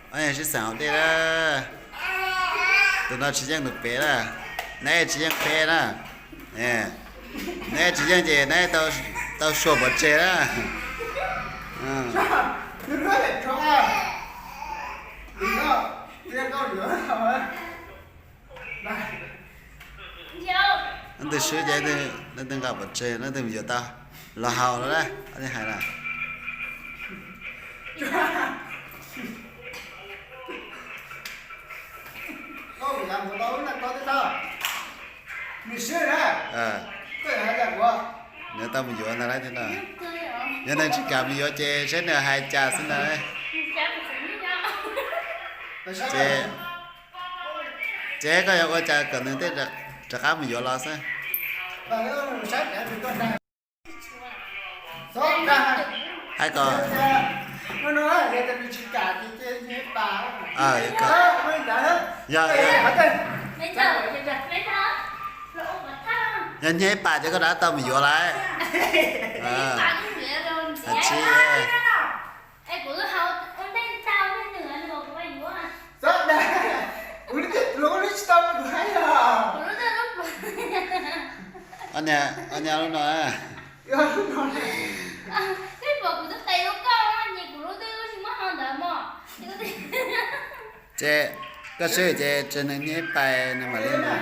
Sib xeem haus dej na. Tus no tsis yeej nws pem na. Neb tsis yeej peb na. Neb tsis yeej ces neb tau suas pov tseg na. Leej twg swb ces leej twg nqa pov tseg, leej twg mus yuav tau los haus no na, li hais na. Nws tau mus yuav ntag lauj thiab no. Yog nws tsis kam mus yuav ces saib nws hais cas xwb ntag. Ces, ces koj yuav ua cas kom nws thiaj rov qab mus yuav los xwb. Hais kom, yog, yog nyiaj ib pas ces koj rov tau mus yuav lawm. Hais tsis Ob niag lub no. Ces koj swb ces tsis nws nyiaj ib pas nws mam li no.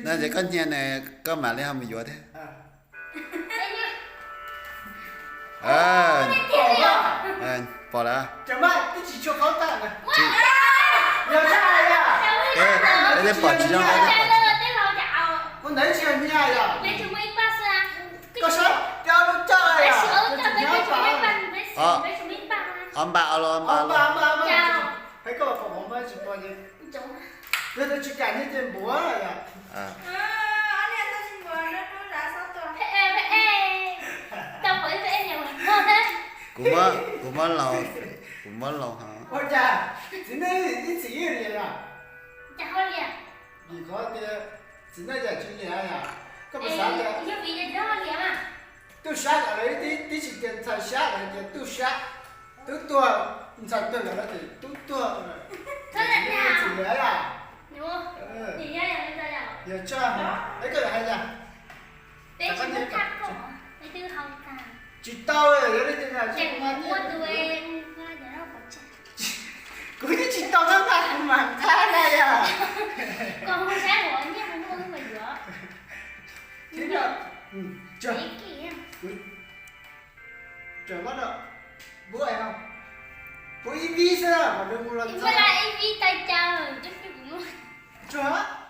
No ces koj nyiag nws koj mam li ho mus yuav thiab. Pom lawm. Peb twb pom tsis zoo, peb twb pom tsis zoo. Ob npa, ob npa, ob npa. Kuv muab, kuv muab laus, kuv muab laus hov. Ua cas txiv neej ib txwm ib liam? Vim qhov tias txiv neej cas tsis liam yom? Koj puas xav tias tub sab, lawv tib tsis tias ntxhais sab, lawv tias tub sab, tub tuag, ntxhais tuag lawv tias tub tuag. Txiv neej txwm liam yom? Yog tso, es koj yuav hais cas? Tsis tau, yog li tias kuv twb tsis tau tab nqaj kuv mam nqaj na yog. Kuv, kuv ib vib xwb, kuv ib vib tais cav tsuag.